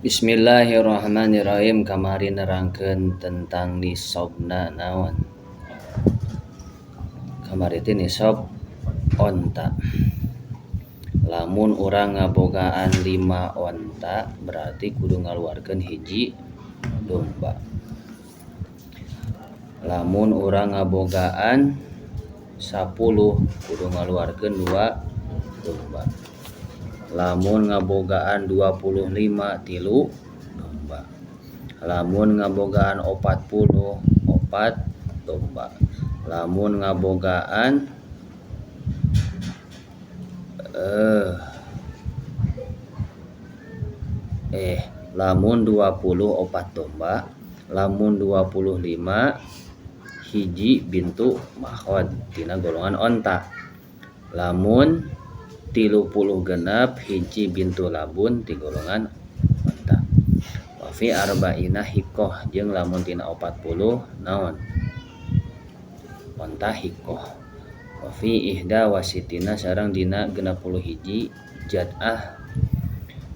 Bismillahirrahmanirrahim. Kamari nerangkeun tentang nisobna naon. Kamari teh nisob onta. Lamun urang ngabogaan 5 onta berarti kudu ngaluarkeun hiji domba. Lamun urang ngabogaan 10 kudu ngaluarkeun 2 domba. Lamun ngabogaan 25 3 domba. Lamun ngabogaan 40 4 domba. Lamun ngabogaan lamun 24 domba, lamun 25 hiji bintu makhod tina golongan onta. Lamun 36 hiji bintu labun ti golongan onta. Wa fi arba'ina hikoh jeung lamun tina 40 naon onta hikoh. Wa fi ihda wasitina sareng dina 61 jad'ah.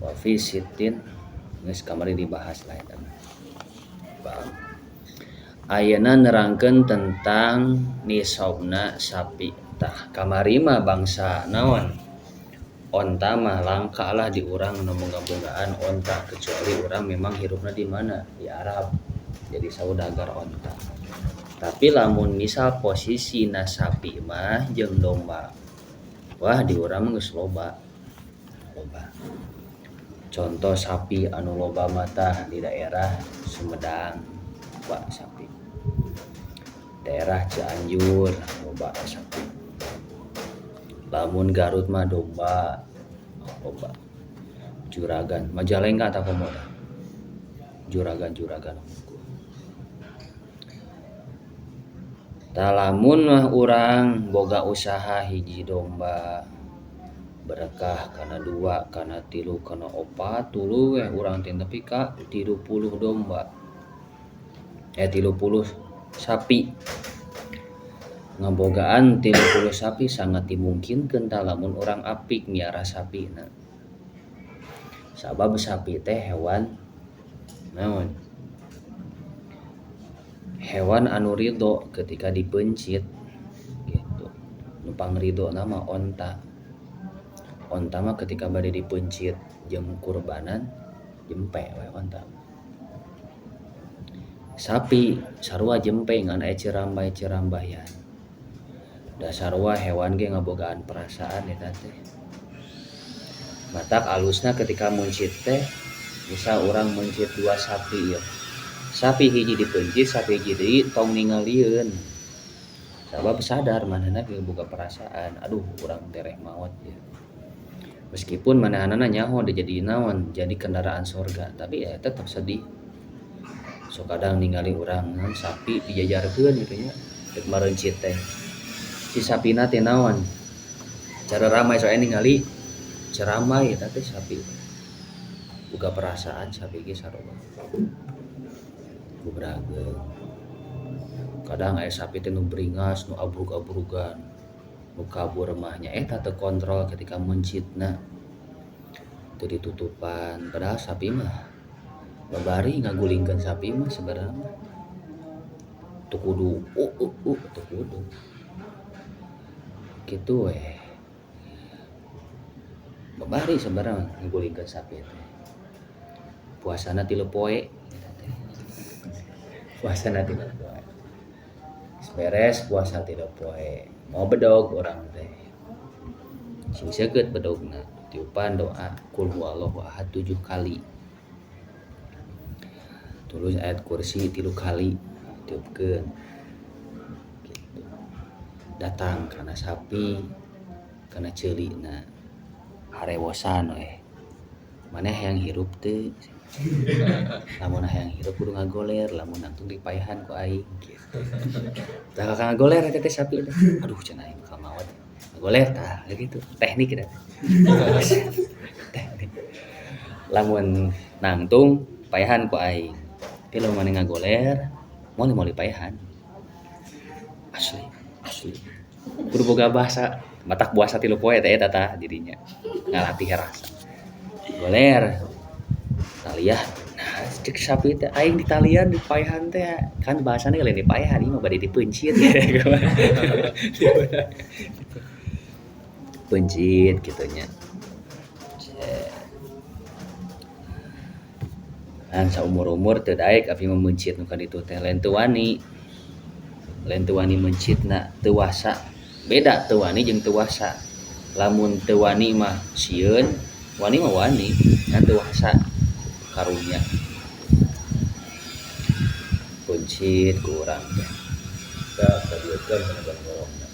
Wa fi sitin geus kamari dibahas lah eta. Ayeuna nerangkeun tentang nisobna sapi. Tah kamari mah bangsa naon onta mah langka lah di urang nu boga-bogaan onta, kecuali urang memang hirupna di mana, di Arab, jadi saudagar onta. Tapi lamun misal posisina sapi mah jeung domba, wah di urang mah geus loba. Loba. Contoh sapi anu loba mah tah di daerah Sumedang, loba sapi. Daerah Cianjur loba sapi. Lamun Garut mah domba loba. Juragan Majalengka tah komo tah. Juragan-juragan. Tah lamun mah urang boga usaha hiji domba berkah kana 2 kana 3 kana 4 tuluy we urang teh nepi ka 30 domba. 30 sapi. Ngabogaan 30 sapi sangat dimungkinkeun tah lamun urang apik miara sapina. Sabab sapi teh hewan naon? Hewan anu ridho ketika dipencit gitu. Nu pangridona mah onta. Onta mah ketika bade dipencit jeung kurbanan jempe we onta. Sapi sarua jempe ngan aya cirambay-cirambayan. Da sarua hewan ge ngabogaan perasaan eta teh. Matak alusna ketika muncit teh misal urang muncit 2 sapi ieu. Sapi hiji dipencit, sapi hiji deui tong ningalieun. Sabab sadar manehna ge boga perasaan, aduh urang tereh maot ieu. Meskipun manehanana nyaho da jadi naon, jadi kendaraan sorga, tapi ya tetep sedih. So kadang ningali urang sapi dijajarkeun kitu nya, rek mareuncit teh. Si sapina teh naon? Cara ramai soalnya ningali ceramai eta teh sapi. Boga perasaan sapi ge sarua. Gubrageun. Kadang aya sapi teh nu beringas, nu abrug-abrugan, nu kabur mah nya eta teu kontrol ketika mencitna. Teu ditutupan, padahal sapi mah babari ngagulingkeun sapi mah sebenarnya mah. Teu kudu teu kudu. Kitu we. Babari sebenarnya ngagulingkeun sapi teh. Puasana 3 poe eta teh. Puasana 3 poe. Beres puasa 3 poe. Mau bedog urang teh. Sing seukeut bedogna, tiupan doa kul huwallahu ahad 7 kali. Tulis ayat kursi 3 kali tiupkeun. Gitu. Datang kana sapi, kana ceulina. Harewosan we. Maneh hayang hirup teu? Lamun hayang hirup kudu ngagoler, lamun nangtung dipaehan ku aing gitu. Tah kakak ngagoler eta teh sapi teh. Aduh cenah aing bakal maot. Ngagoler tah gitu, teknik eta teh. Teknik. Lamun nangtung paehan ku aing. Tapi lamun maneh ngagoler, moal moal dipaehan. Asli, asli. Kudu boga bahasa, matak puasa 3 poe teh eta tah dirinya. Ngalatih rasa. Goler. Ditalian. Nah, cek sapi teh aing ditalian dipaehan teh kan bahasana lain dipaehan ieu mah bade dipeuncit gitu. Peuncit kitu nya. Kan saumur-umur teu daek abi mah meuncit nu ka ditu teh lain teu wani. Lain teu wani meuncitna teu wasa. Beda teu wani jeung teu wasa. Lamun teu wani mah sieun, wani mah wani, ngan teu wasa karunya. Peuncit ku urang teh. Tah kadieukeun kana gorongna.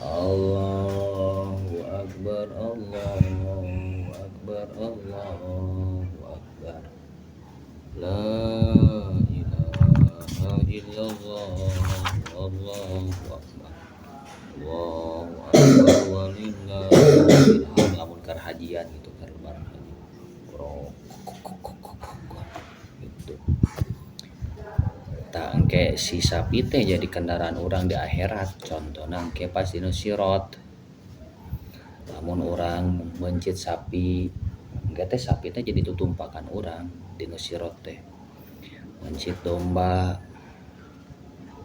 Allahu akbar, Allahu akbar, Allahu akbar. La ilaha illallah, Allahu akbar. Allahu akbar walillahil hamd. Lamun keur hajian gitu keur lebaran haji. Gitu. Tah engke si sapi teh jadi kendaraan urang di akhirat. Contohna engke pas dina sirat. Lamun urang meuncit sapi, engke teh sapi teh jadi tutumpakan urang dina sirat teh. Meuncit domba,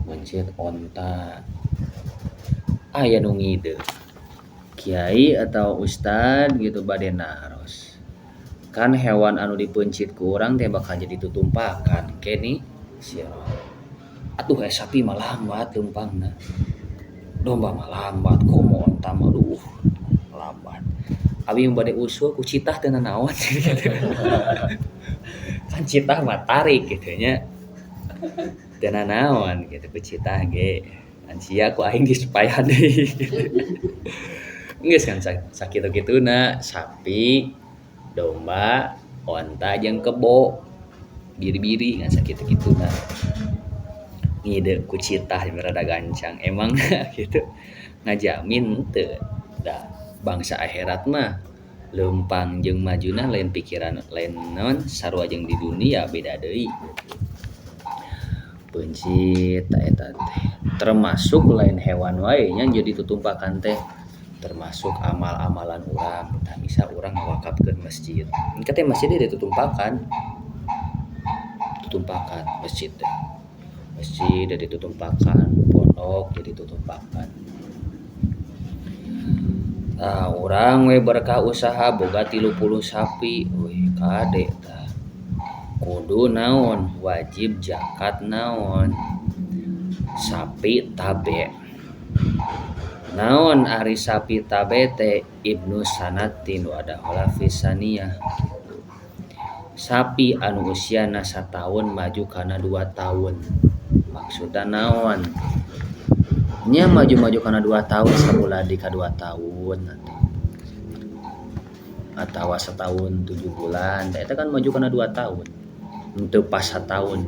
meuncit onta. Aya nu ngide. Kiai atau ustad gitu bade naros. Kan hewan anu dipeuncit ku urang teh bakal jadi tutumpakan ke ni sirat. Atuh sapi mah lambat leumpangna. Domba mah lambat, komo onta mah duh lambat. Abi mah bade usul ku citah teu nanaon. Kan citah mah tarik kitu nya. Teu nanaon kitu ku citah ge. Kan sia ku aing disepayan deui. Geus kan sakitu-kituna sapi, domba, onta jeung kebo. Biri-biri ngan sakitu-kituna. Ngide ku citah rada gancang emang gitu. Ngajamin teu da bangsa akhirat mah leumpang jeung majuna lain pikiran lain naon sarua jeung di dunia beda deui gitu. Peuncit ta eta teh termasuk lain hewan wae nya jadi tutumpakan teh termasuk amal-amalan urang. Tah misal urang ngawakafkeun masjid. Engke teh masjid deui ditutumpakan. Tutumpakan masjid teh. Masjid jadi tutumpakan, pondok jadi tutumpakan. Tah urang we berkah usaha boga 30 sapi, wih kade tah. Kudu naon wajib zakat naon sapi tabe. Naon ari sapi tabe teh ibnu sanatin wa adakhala fi saniyah. Sapi anu usiana sataun maju kana 2 tahun. Maksudna naon? Nya maju-maju kana 2 tahun sabulan di ka 2 tahun atawa setahun 7 bulan, eta kan maju kana 2 tahun. Henteu pas sataun.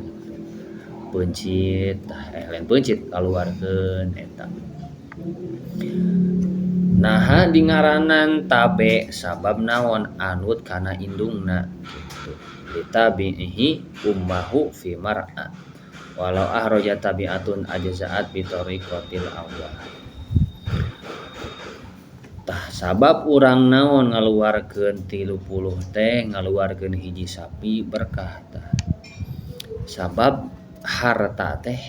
Peuncit, lain peuncit kaluarkeun eta. Naha dingaranan tabe sabab naon anut kana indungna gitu. Litabihi ummahu fi mar'a. Walau ahraja tabi'atun ajza'at bi tariqatil awwal. Tah sabab urang naon ngaluarkeun 30 teh ngaluarkeun hiji sapi berkah tah. Sabab harta teh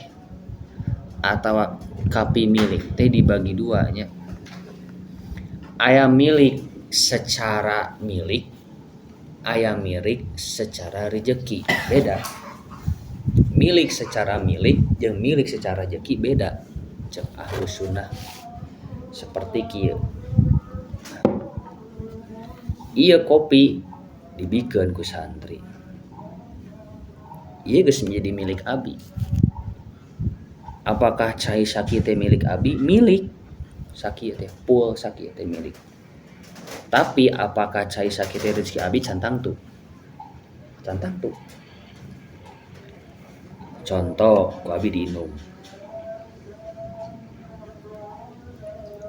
atawa kapimilik teh dibagi dua nya. Aya milik secara milik, aya milik secara rejeki, beda. Milik secara milik jeung milik secara rejeki beda. Cek ahlus sunnah seperti kieu. Ieu kopi dibikeun ku santri. Ieu geus menjadi milik abi. Apakah cai sakieu teh milik abi? Milik. Sakieu teh full sakieu teh milik. Tapi apakah cai sakieu teh rezeki abi? Can tangtu. Can tangtu. Contoh ku abi diinum.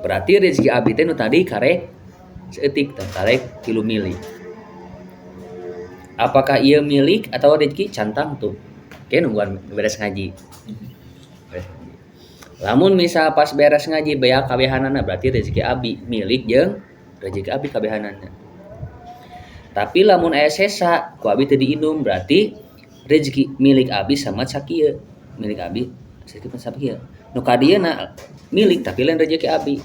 Berarti rezeki abi teh nu tadi karek seeutik teh karek 3 mili. Apakah ieu milik atau rezeki? Can tangtu. Ke nungguan beres ngaji. Lamun misal pas beres ngaji beak kabehanana berarti rezeki abi milik jeung rezeki abi kabehanana. Tapi lamun aya sesa ku abi teu diinum berarti rezeki milik abi sama sakieu. Milik abi sakieu sakieu. Nu ka dieu na milik tapi lain rezeki abi.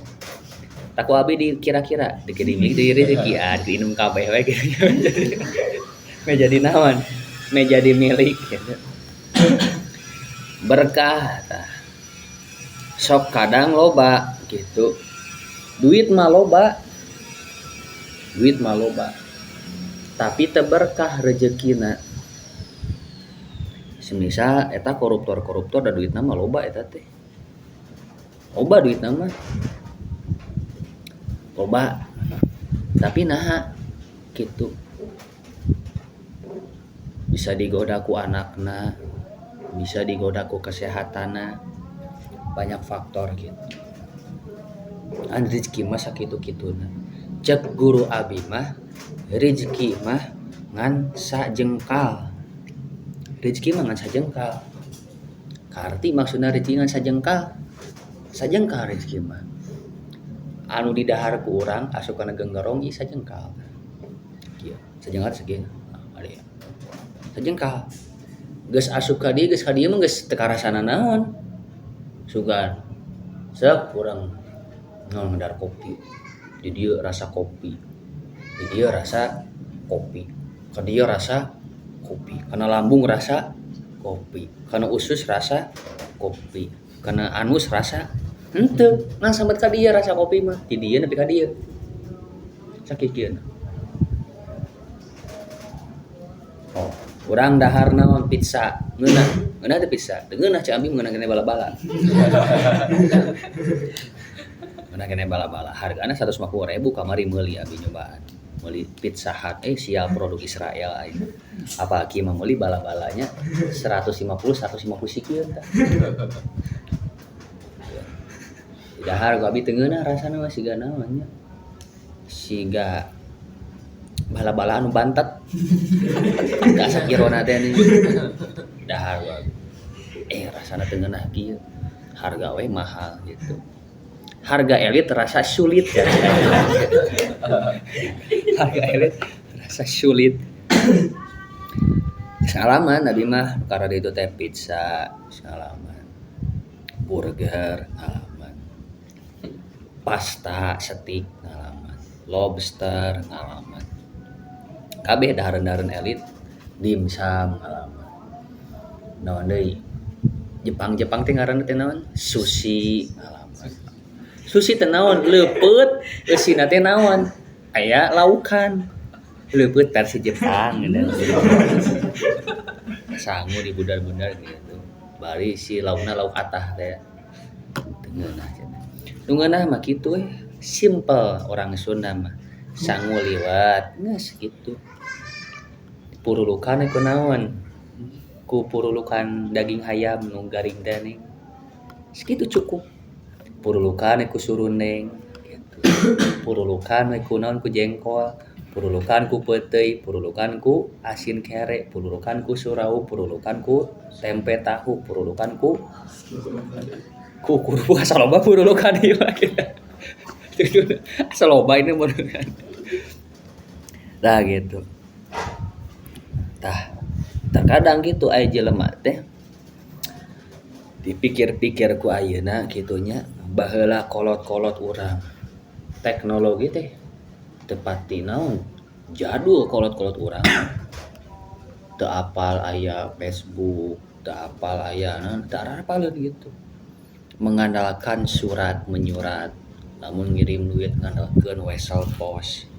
Tak ku abi dikira-kira dikira milik deui rezeki ah diinum kabeh we kitu. Me jadi naon? Me jadi milik gitu. Berkah tah. Sok kadang loba gitu. Duit mah loba. Duit mah loba. Tapi teu berkah rezekina. Semisal eta koruptor-koruptor da duitna mah loba eta teh. Loba duitna mah. Loba. Tapi naha kitu. Bisa digoda ku anakna, bisa digoda ku kesehatanna, banyak faktor gitu. An rezeki mah sakitu-kituna. Cek guru abi mah rezeki mah ngan sajengkal. Rezeki mah ngan sajengkal. Karti maksudna rezeki ngan sajengkal. Sajengkal rezeki mah. Anu didahar ku urang asup kana genggerong ieu sajengkal. Kieu, sajengkal sakieu. Aya. Sajengkal. Geus asup ka dieu, geus ka dieu mah geus teu karasana naon. Sugan. Sep urang naon ngadahar kopi. Di dieu rasa kopi. Di dieu rasa kopi. Ka dieu rasa kopi. Kana lambung rasa kopi. Kana usus rasa kopi. Kana anus rasa henteu. Ngan sambat ka dieu rasa kopi mah. Di dieu nepi ka dieu. Sakieu. Oh, urang dahar naon pizza. Ngeunah, ngeunah teh pizza. Teu ngeunah cai abi ngeunah keneh bala-bala. Ngeunah keneh bala-bala. Hargana 150.000 kamari meuli abi nyobaan. Meuli Pizza Hut, sial produk Israel aing. Apalagi mah meuli bala-balanya 150 sikeun tah. Dahar ku abi teu ngeunah rasana mah siga naon nya. Siga bala-bala anu bantet. Asa kirona teh nih. Dahar ku abi. Rasana teu ngeunah kieu. Harga we mahal gitu. Harga elit rasa sulit ya. Harga elit rasa sulit. Salaman abi mah karena itu teh pizza, salaman. Burger, ngalaman. Pasta, steak, ngalaman. Lobster, ngalaman. Kabeh dahareun-dahareun elit, dimsum ngalaman. Naon deui? Jepang-Jepang teh ngaranna teh naon? Sushi ngalaman. Sushi teh naon? Leupeut, eusina teh naon? Aya laukan. Leupeut versi Jepang gitu. Sangu dibudar-budar gitu. Bari si laukna lauk atah teh. Teu ngeunah cenah. Nu ngeunah mah kitu we. Simple orang Sunda mah. Sangu liwat geus kitu. Purulukan ku naon? Ku purulukan daging hayam nu garing teh nih. Sakitu cukup. Purulukan ku surundeng gitu. Purulukan ku naon ku jengkol, purulukan ku peuteuy, purulukan ku asin kere, purulukan ku surau, purulukan ku tempe tahu, purulukan ku kerupuk asa loba purulukan ieu mah kita. Asa loba ini purulukan. Tah gitu. Tah terkadang gitu aya jelema teh dipikir-pikir ku ayeuna kitunya baheula kolot-kolot urang teknologi teh tepati naon jadul kolot-kolot urang teu apal aya Facebook teu apal aya naon teu arapaleun gitu mengandalkan surat menyurat lamun ngirim duit ngandalkeun wesel pos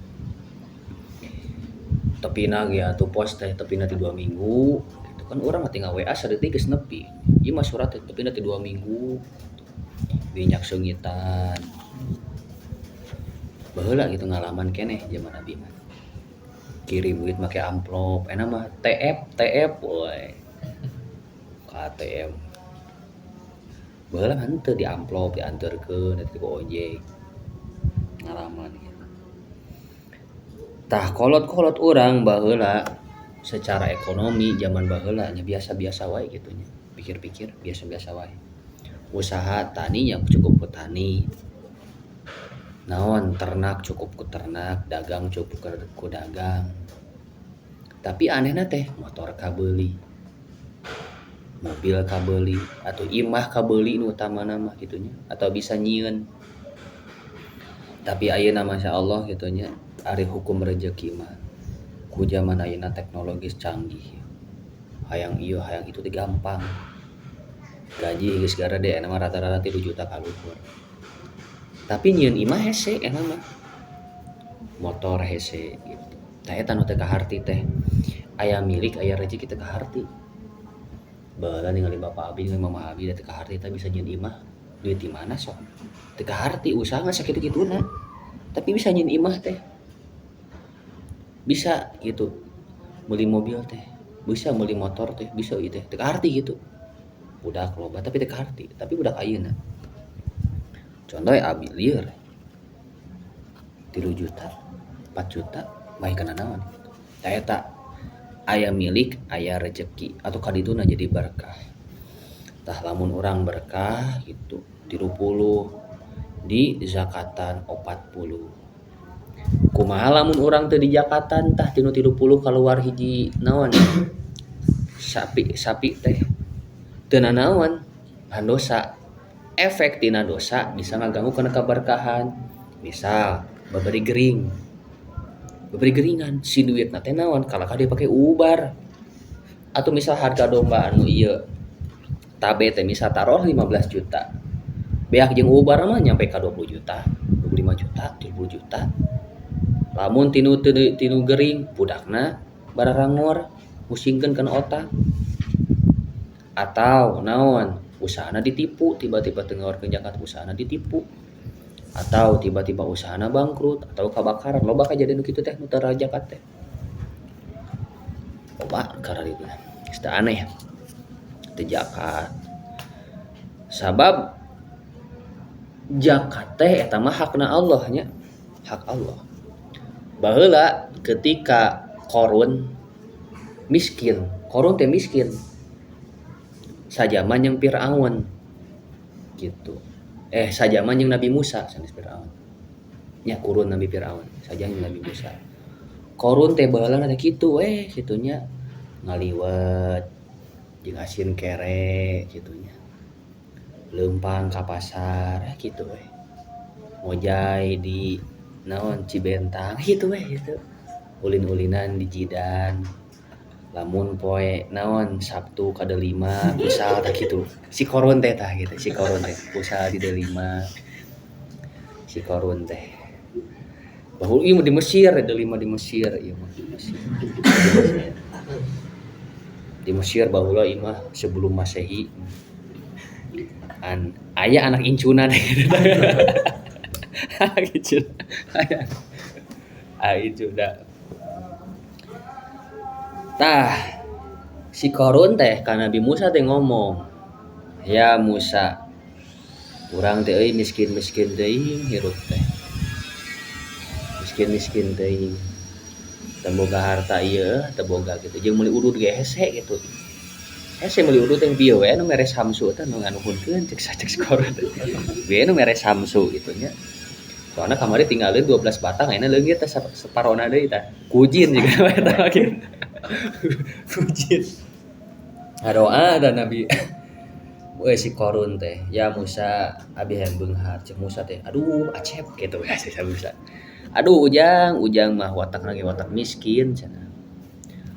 tepina ge atuh pos teh tepina ti 2 minggu gitu kan urang mah tinggal WA sadetik geus nepi ieu mah surat teh tepina ti 2 minggu minyak seungitan baheula gitu ngalaman keneh zaman abi mah kirim duit make amplop enak mah TF TF woy KTM baheula mah henteu di amplop dianterkeun eta ku ojek ngalaman gitu. Tah kolot-kolot urang baheula secara ekonomi zaman baheula nya biasa-biasa wae kitu nya. Pikir-pikir biasa-biasa wae. Usaha tani nya cukup ku tani. Naon ternak cukup ku ternak, dagang cukup ku dagang. Tapi anehna teh motor kabeuli, mobil kabeuli, atau imah kabeuli nu utamana mah kitu nya, atau bisa nyieun. Tapi ayeuna masya Allah kitu nya, ari hukum rejeki mah ku zaman ayeuna teknologis canggih. Hayang ieu hayang itu teh gampang. Gaji geus garede ayeuna mah rata-rata 3 juta ka luhur. Tapi nyieun imah hese eta mah. Motor hese gitu. Tah eta nu teu kaharti teh. Aya milik aya rezeki teu kaharti. Baheula ningali bapak abi ningali mama abi teu kaharti teh bisa nyieun imah. Duit di mana sok? Teu kaharti usaha mah sakitu-kituna. Tapi bisa nyieun imah teh. Bisa gitu. Meuli mobil teh, bisa meuli motor teh, bisa ieu teh. Teu kaharti gitu. Budak loba tapi teu kaharti, tapi budak ayeuna. Contoh ya abi lieur. 3 juta, 4 juta, bae kana naon. Tah eta aya milik, aya rejeki atau kadituna jadi berkah. Tah lamun urang berkah gitu 30 di zakatan 40. Kumaha lamun urang teu di zakatan tah tinu 30 kaluar hiji naon? Sapi, sapi teh. Teu nanaon, pan dosa. Efek tina dosa bisa ngaganggu kana kaberkahan. Misal babari gering. Babari geringan si duitna teh naon kalakah dipake ubar. Atau misal harga domba anu ieu tabe teh misal taruh 15 juta. Beak jeung ubar mah nyampe ka 20 juta, 25 juta, 30 juta. Lamun tinu tinu gering budakna bararangor musingkeun kana otak. Atau naon usahana ditipu, tiba-tiba teu ngaluarkeun zakat usahana ditipu. Atau tiba-tiba usahana bangkrut atau kebakaran, loba kajadian nu kitu teh nu teu zakat teh. Loba kararitu. Geus teu aneh. Teu zakat. Sabab zakat teh eta mah hakna Allah nya, hak Allah. Baheula ketika Korun miskin, Korun teh miskin. Sajaman jeung Firaun gitu. Sajaman jeung Nabi Musa sanes Firaun. Nya kurun Nabi Firaun, sajaman jeung Nabi Musa. Korun teh baheula teh kitu we kitu nya ngaliwet jeung asin kere kitu nya. Leumpang ka pasar kitu we. Ngojay di naon Cibentang kitu we kitu. Ulin-ulinan di Jidan. Lamun poe naon Sabtu ka Delima pusal tah kitu. Si Korun teh tah kitu, si Korun teh pusal di Delima. Si Korun teh. Bahul ieu mah di Mesir, Delima di Mesir ieu mah di Mesir. Di Mesir baheula ieu mah sebelum Masehi. An aya anak incuna teh. Anak incuna. Aya. Aya incuna. Tah si Korun teh ka Nabi Musa teh ngomong, "Ya Musa, urang teh euy miskin-miskin teuing hirup teh. Miskin-miskin teuing. Teu boga harta ieu, teu boga kitu. Jeung meuli udud ge hese kitu. Hese meuli udud teh bieu we anu mere Samsu teh nu nganuhunkeun cek cek si Korun teh. Bieu nu mere Samsu kitu nya. Soalna kamari tinggalin 12 batang ayeuna leungit teh saparona deui tah. Kujin juga eta mah kitu. Kujin. Ngadoa da Nabi. We si Korun teh, "Ya Musa, abi hayang beunghar." Cek Musa teh, "Aduh, acep," kitu we si Musa. "Aduh, Ujang, Ujang mah watakna ge watak miskin cenah.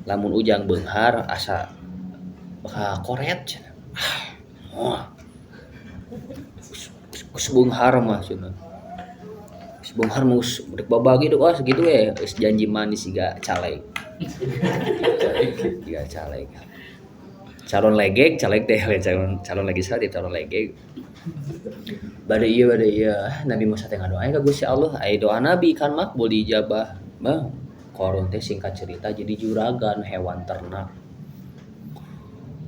Lamun Ujang beunghar asa bakal koret cenah." Ah, moal. Geus beunghar mah cenah. Geus beunghar mah geus rek babagi deuk ah sakitu we, geus janji manis siga caleg. Siga caleg. Calon legeg, caleg teh lain calon, calon legislatif, calon legeg. Bade ieu bade ieu, Nabi Musa teh ngadoa ka Gusti Allah, aya doa Nabi kan makbul diijabah. Mah Korun teh singkat cerita jadi juragan hewan ternak.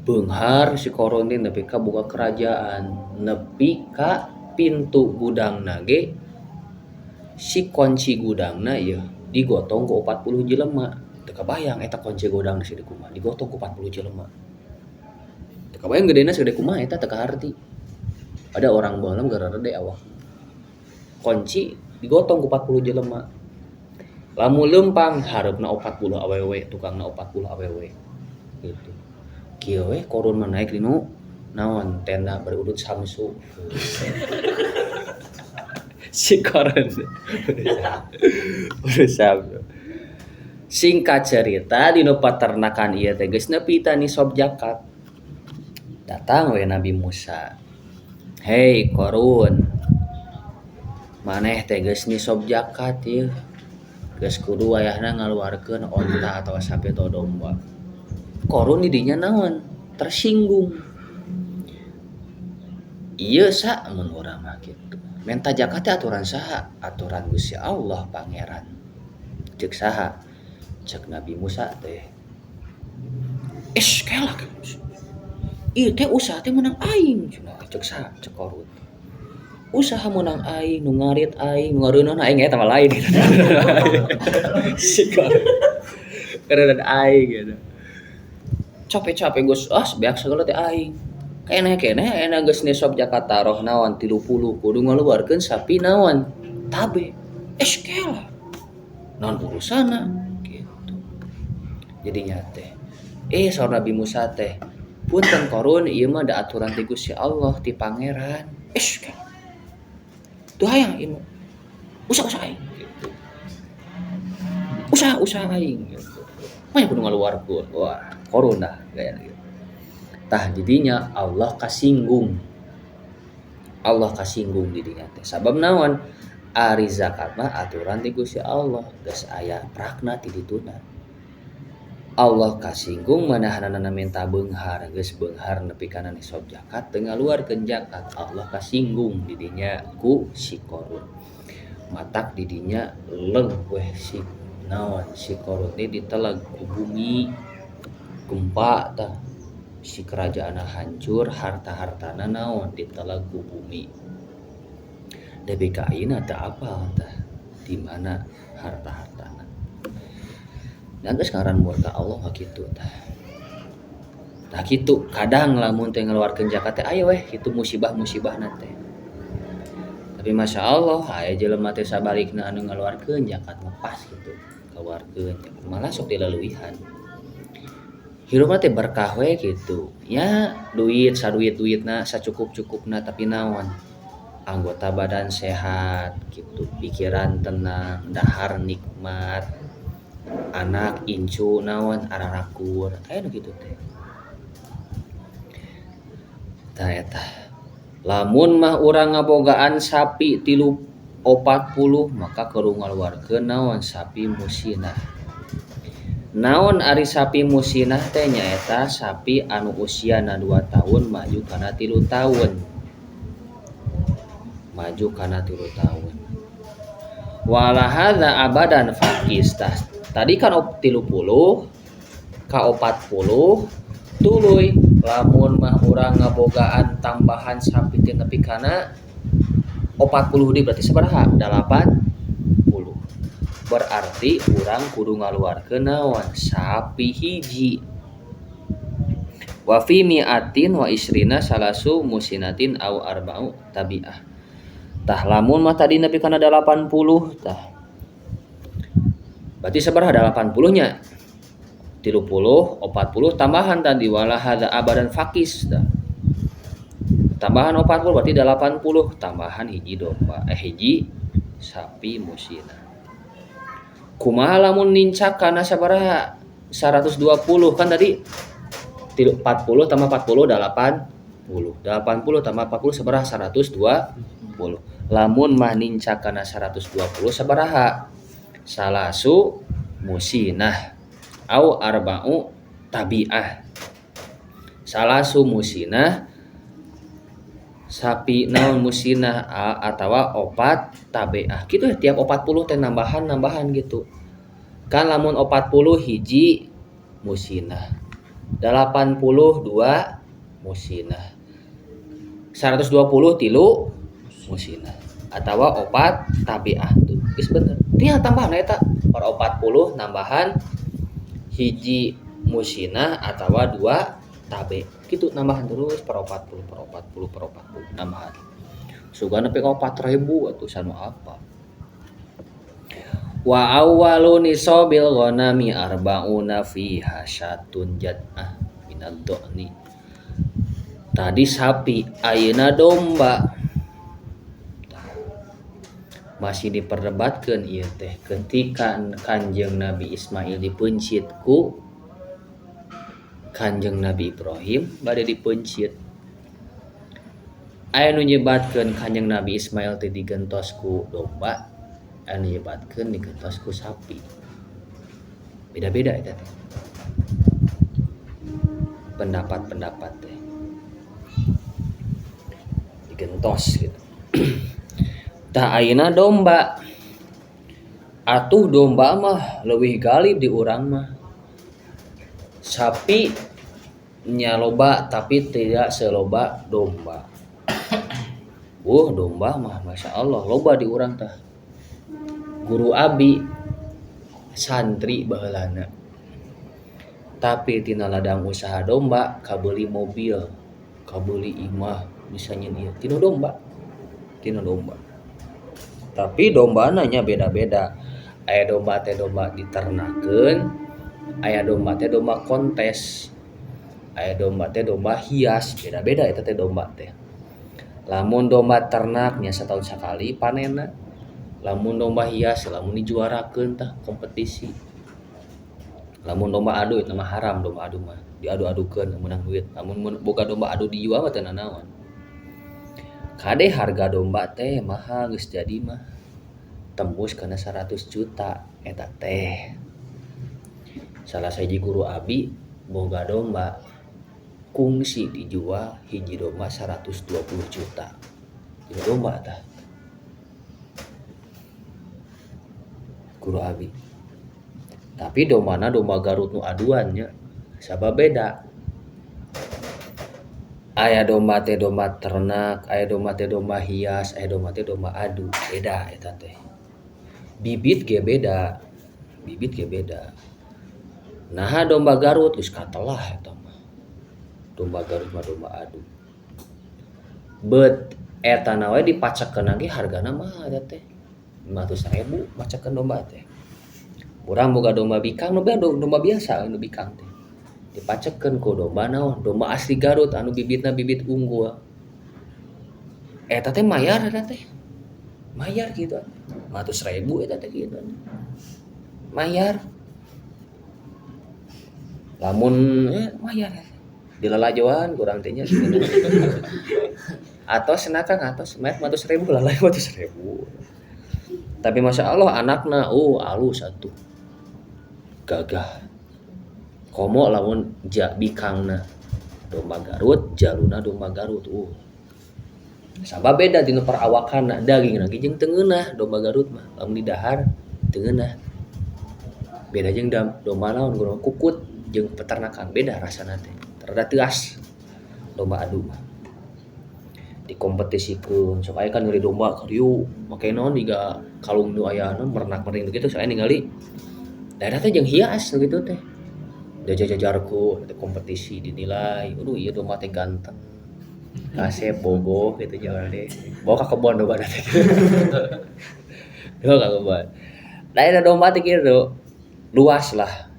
Beunghar si Korun teh nepi ka boga kerajaan, nepi ka pintu gudangna ge si kunci gudangna ieu digotong ku 40 jelema. Teu kabayang eta kunci gudang sagede kumaha, digotong ku 40 jelema. Teu kabayang gedena sagede kumaha eta teu kaharti. Ada orang baheula gararede awak. Kunci digotong ku 40 jelema. Lamun leumpang hareupna 40 awewe, tukangna 40 awewe gitu. Kieu we Korun mah naik dinu naon tenda bari udut Samsu. Si Korun udut Samsu. Singkat cerita dinu peternakan ieu teh geus nepi ta nisab zakat. Datang we Nabi Musa. Hei Korun, maneh teh geus nisab zakat ieu. Geus kudu wayahna ngaluarkeun onta atawa sapi atau domba. Korun di dinya naon? Tersinggung. Ieu sa mun urang mah kitu. Menta zakat teh aturan saha? Aturan Gusti Allah Pangeran. Ceuk saha? Ceuk Nabi Musa teh. Es kelak. Ieu teh usaha teh meunang aing cenah. Ceuk saha? Ceuk Korun. Usaha meunang aing, nu ngarit aing, nu ngareuneuhna aing eta mah lain. Si Korun. Kareuneun aing gitu. Capek-capek geus ah beak sagala teh aing. Keneh-keneh ayeuna geus nisab zakat taroh naon 30 kudu ngaluarkeun sapi naon tabe. Es kela. Naon urusanna gitu. Jadinya teh saur Nabi Musa teh punten Korun ieu mah da aturan ti Gusti Allah ti Pangeran. Es kela. Teu hayang ieu mah. Usaha-usaha aing gitu. Usaha-usaha aing gitu. Mah kudu ngaluarkeun. Wah, Korun dah gaya gitu. Tah didinya Allah kasinggung. Allah kasinggung didinya teh. Sabab naon? Ari zakat mah aturan ti Gusti Allah, geus aya prakna ti dituna. Allah kasinggung manahanana minta beunghar, geus beunghar nepi kana nisab zakat teu ngaluarkeun zakat. Allah kasinggung didinya ku si Korun. Matak didinya leung weh si naon si Korun teh diteleg ku bumi gempa tah. Si kerajaanna hancur, harta-hartana naon diteleg ku bumi. Nepi ka ayeuna teu apal tah di mana harta-hartana. Dan geus ngaran murka Allah mah kitu tah. Tah kitu kadang lamun teh ngaluarkeun zakat teh aya weh kitu musibah-musibahna teh. Tapi masya Allah aya jelema teh sabalikna anu ngaluarkeun zakat mah pas kitu. Kaluarkeun zakat malah sok dilaleuwihan. Hirupna teh berkah we kitu. Nya duit saduit-duitna sacukup-cukupna tapi naon? Anggota badan sehat gitu, pikiran tenang, dahar nikmat, anak incu naon ararakur, aya nu kitu teh. Tah eta. Lamun mah urang ngabogaan sapi 340 maka kudu ngaluarkeun naon sapi musinah. Naon ari sapi musinah teh nyaeta sapi anu usiana 2 tahun maju kana 3 tahun. Maju kana 3 tahun. Wala hadza abadan faqis. Tah, tadi kan 30 ka 40 tuluy lamun mah urang ngabogaan tambahan sapi teh nepi kana 40 deui berarti sabaraha? 80. Berarti urang kudu ngaluarkeun naon? Sapi hiji. Wa fi mi'atin wa isrina salasu musinatin au arba'u tabi'ah. Tah lamun mah tadi nepi kana 80 tah. Berarti sabaraha 80 nya? 30, 40 tambahan tadi wala hadza abadan faqis tah. Tambahan 40 berarti 80 tambahan hiji domba, hiji sapi musina. Kumaha lamun nincak kana sabaraha? 120 kan tadi 40 tambah 40 80. 80 tambah 40 sabaraha? 120. Lamun mah nincak kana 120 sabaraha? Salasu musinah au arba'u tabi'ah. Salasu musinah sapi naon musinah atawa opat tabi'ah. Kitu ya, tiap 40 teh nambahan-nambahan gitu. Kan lamun 40 hiji musinah, 82 musinah, 120 tilu musinah atawa opat tabi'ah tuh. Geus bener. Tinggal tambahan eta per 40 nambahan hiji musinah atawa 2 tabe. Gitu nambahan terus per 40, per 40, per 40 nambahan. Sugan nepi ka 4000 atuh sanu apa. Wa awwalu nisabil ghanami arba'una fiha syatun jad'ah minad dha'ni. Tadi sapi, ayeuna domba. Masih diperdebatkeun ieu teh ketika Kanjeng Nabi Ismail dipeuncit ku Kanjeng Nabi Ibrahim bade dipeuncit. Aya nu nyebatkeun Kanjeng Nabi Ismail teh digentos ku domba, aya nu nyebatkeun digentos ku sapi. Beda-beda eta teh. Pendapat-pendapat teh. Digentos gitu. Tah ayeuna domba. Atuh domba mah leuwih galib di urang mah. Sapi nya loba tapi tidak seloba domba. Domba mah Masya Allah loba di urang tah. Guru abi santri baheulana. Tapi tina ladang usaha domba kabeuli mobil, kabeuli imah bisa nyeun ieu tina domba. Tina domba. Tapi dombana nya beda-beda. Aya domba teh domba diternakeun, aya domba teh domba kontes, aya domba teh domba hias, beda-beda eta teh domba teh. Lamun domba ternak nya satahun sakali panenna. Lamun domba hias lamun dijuarakeun tah kompetisi. Lamun domba adu eta mah haram domba adu mah, diadu-adukeun meunang duit. Lamun boga domba adu dijual mah teu nanaon. Kade harga domba teh mahal geus jadi mah. Tembus kana 100 juta eta teh. Salah sahiji guru abi boga domba kungsi dijual hiji domba 120 juta. Hiji domba tah. Guru abi. Tapi dombana domba Garut nu aduan nya. Sabab beda. Aya domba teh domba ternak, aya domba teh domba hias, aya domba teh domba adu, beda eta teh. Bibit ge beda. Bibit ge beda. Naha domba Garut geus katelah eta mah. Domba Garut mah domba adu. Bet eta na we dipacekeun ge hargana mah eta teh 500.000 macekeun domba teh. Urang boga domba bikang, nu domba biasa anu bikang teh. Dipacekeun ku domba naon? Domba asli Garut anu bibitna bibit unggul. Eta teh mayar eta teh. Mayar kitu. 500.000 eta teh kitu. Mayar. Lamun mayar dilalajoan kurang teh nya. Atos cenah Kang, atos mayar 500.000 lalai 500.000. Tapi Masya Allah anakna alus atuh. Gagah. Komo lamun bikangna domba Garut, jaluna domba Garut. Sabab beda dina perawakanna, dagingna ge jeung teu ngeunah domba Garut mah. Lamun didahar teu ngeunah. Beda jeung domba naon domba kukut jeung peternakan beda rasana teh. Rada teuas domba adu mah. Dikompetisikeun sok aya kan nyeri domba ka dieu make naon jiga kalung nu aya naon mernak-mernik kitu sok aya ningali. Daerah teh jeung hias nu kitu teh. Jajar-jajarkeun teh kompetisi dinilai. Aduh ieu domba teh ganteng. Kasep bogoh kitu jalan teh. Bawa ka kebon domba teh. Bawa ka kebon. Daerah domba teh kitu. Luas lah.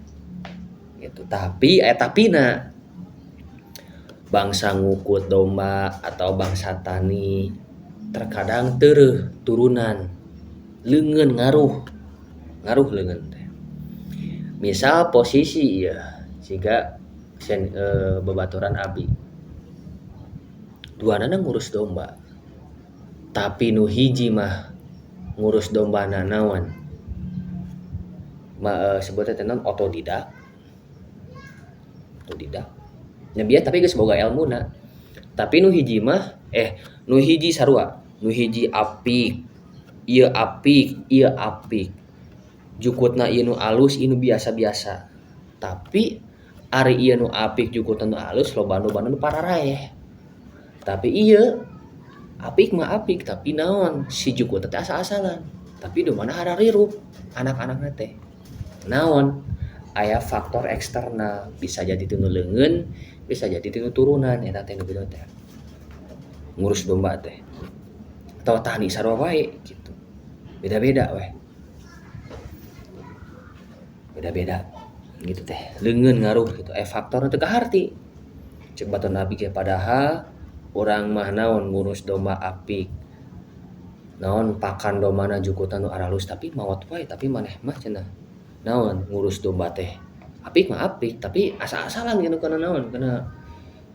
Gitu. Tapi aya tapina. Bangsa ngukut domba atau bangsa tani terkadang tereuh turunan leungeun ngaruh. Ngaruh leungeun teh. Misal posisi ieu siga babaturan abi. Duanana ngurus domba. Tapi nu hiji mah ngurus dombana naon? Sebutna teh naon otodidak. Otodidak. Nya bieu tapi geus boga elmuna. Tapi nu hiji mah nu hiji sarua, nu hiji apik, ieu apik, ieu apik. Jukutna ieu nu alus, ieu nu biasa-biasa. Tapi ari ieu nu apik jukutna nu alus loba nu pararaeh. Tapi ieu apik mah apik tapi naon si jukutna teh asa-asalan. Tapi dombana hararirup anak-anakna teh. Naon aya faktor eksternal bisa jadi tinu leungeun, bisa jadi tinu turunan eta teh nu kitu teh. Ngurus domba teh. Atawa tani sarua wae gitu. Beda-beda weh. Beda-beda gitu teh. Leungeun ngaruh gitu. Faktor teu kaharti. Cek batur Nabi ge padahal urang mah naon ngurus domba apik. Naon pakan dombana jukutan nu aralus tapi maot wae tapi maneh mah cenah. Naon ngurus domba teh. Apik mah apik tapi asa-asalan gitu kana naon kana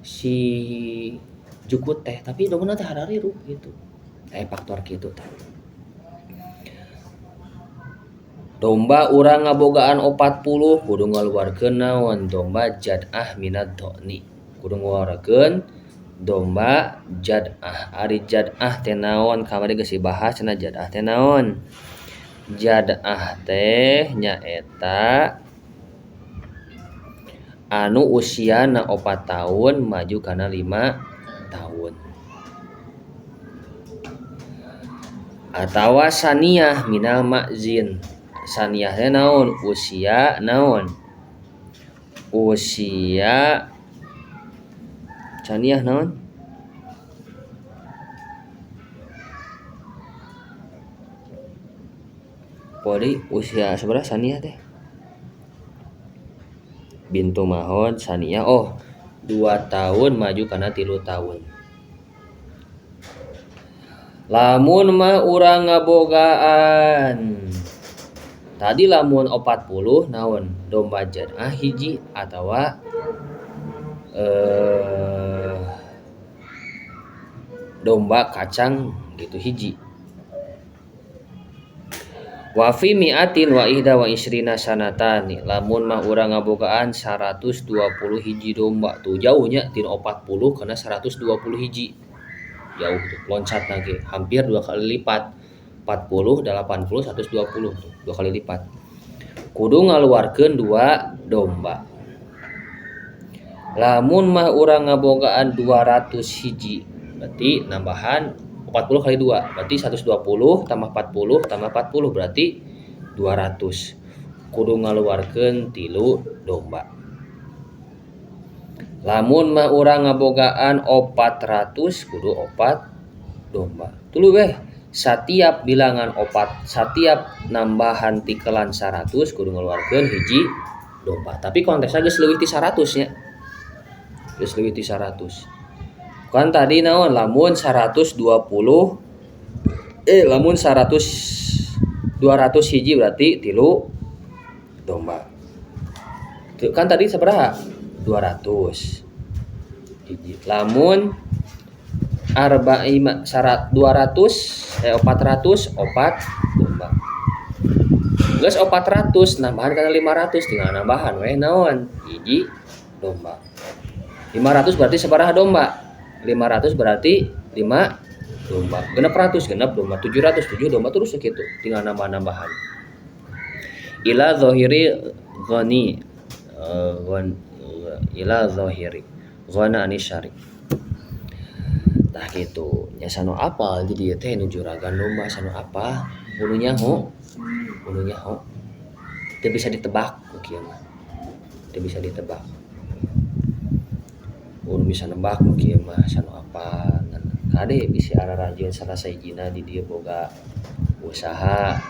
si jukut teh tapi dombana teh hararirup gitu. Faktor kitu teh. Domba urang ngabogaan 40 kudu ngaluarkeun naon domba jad'ah minad dhoni. Kudu ngaluarkeun domba jad'ah. Ari jad'ah teh naon kamari geus dibahas cenah jad'ah teh naon. Jad'ah teh nyaeta anu usiana 4 tahun maju kana 5 tahun. Atawa saniyah minal ma'zin. Saniyah teh naon? Usia naon? Usia saniyah naon? Poli usia sabaraha saniyah teh? Bintu Mahon saniyah oh 2 tahun maju kana 3 tahun. Lamun mah urang ngabogaan tadi lamun 40 naon domba jad'ah hiji atawa domba kacang gitu hiji. Wa fi mi'atin wa ihda wa isrina sanatan lamun mah urang ngabogaan 120 hiji domba tuh jauhnya tina 40 kana 120 hiji. Jauh tuh loncat lagi hampir 2 kali lipat. 40, 80, 120 tuh, 2 kali lipat. Kudu ngaluarkeun 2 domba. Lamun mah urang ngabogaan 200 hiji, berarti nambahan 40 kali 2, berarti 120 tambah 40 tambah 40 berarti 200. Kudu ngaluarkeun 3 domba. Lamun mah urang ngabogaan 400 kudu 4 domba. Tuluy weh. Setiap bilangan opat, setiap nambahan tikelan 100 kudu ngeluarkeun hiji domba. Tapi konteksnya geus leuwih ti 100 nya. Geus leuwih ti 100. Kan tadi naon lamun 120 lamun 100 200 hiji berarti 3 domba. Kan tadi sabaraha? 200. Hiji. Lamun arba'ima syarat 200 400 opat domba. Geus 400 nambahan kana 500 tinggal nambahan we naon hiji domba. 500 berarti sabaraha domba? 500 berarti 5 domba. 600 genep domba, 700 7 domba terus kitu tinggal nambah-nambahan. Ila zahiri ghani ila zahiri ghana anisari. Tah kitu nya sanu apal di dieu teh nu juragan domba sanu apa kudu nyaho teu bisa ditebak ku kieu mah teu bisa ditebak kudu bisa nebak ku kieu mah sanu apa kade bisi ararajieun salah sahijina di dieu boga usaha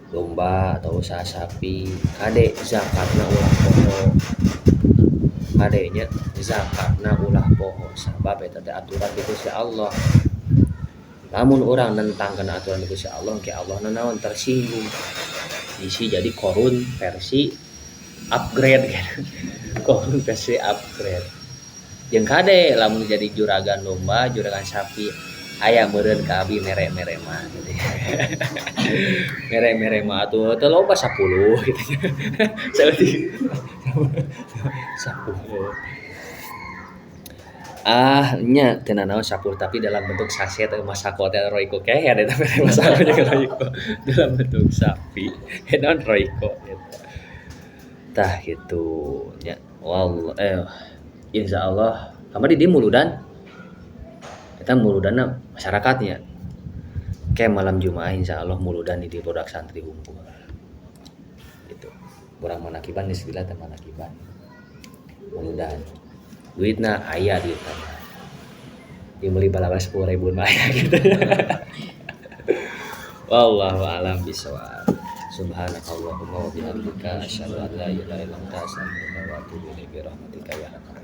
domba atau usaha sapi kade zakatna ulah poho kadenya zakatna ulah poho sabab eta teh aturan ti Gusti Allah. Lamun urang nentang kana aturan ti Gusti Allah ke Allah naon tersinggung. Isi jadi korun versi upgrade gitu. Korun versi upgrade. Jeung kade lamun jadi juragan domba, juragan sapi aya meureun ka abi mere-mere mah gitu. Mere-mere mah atuh teu loba 10 gitu. Saeutik 10. Ah nya teu nanaon 10 tapi dalam bentuk saset masako teh Royco kehed eta mere masako jeung Royco dalam bentuk sapi. Naon Royco eta. Tah kitu nya wallah insyaallah kamari di muludan. Eta muludanna masyarakatnya. Ke malam Jumat insyaallah muludan di produk santri unggul. Gitu. Urang manakiban geus lila teh manakiban. Muludan. Duitna aya duitna. Dibeli balaga 10.000 mah aya gitu. Wallahu a'lam bishawab. Subhanakallahumma wa bihamdika asyhadu an la ilaha illa anta astaghfiruka wa atubu ilaik. Bi rahmatika ya arhamar.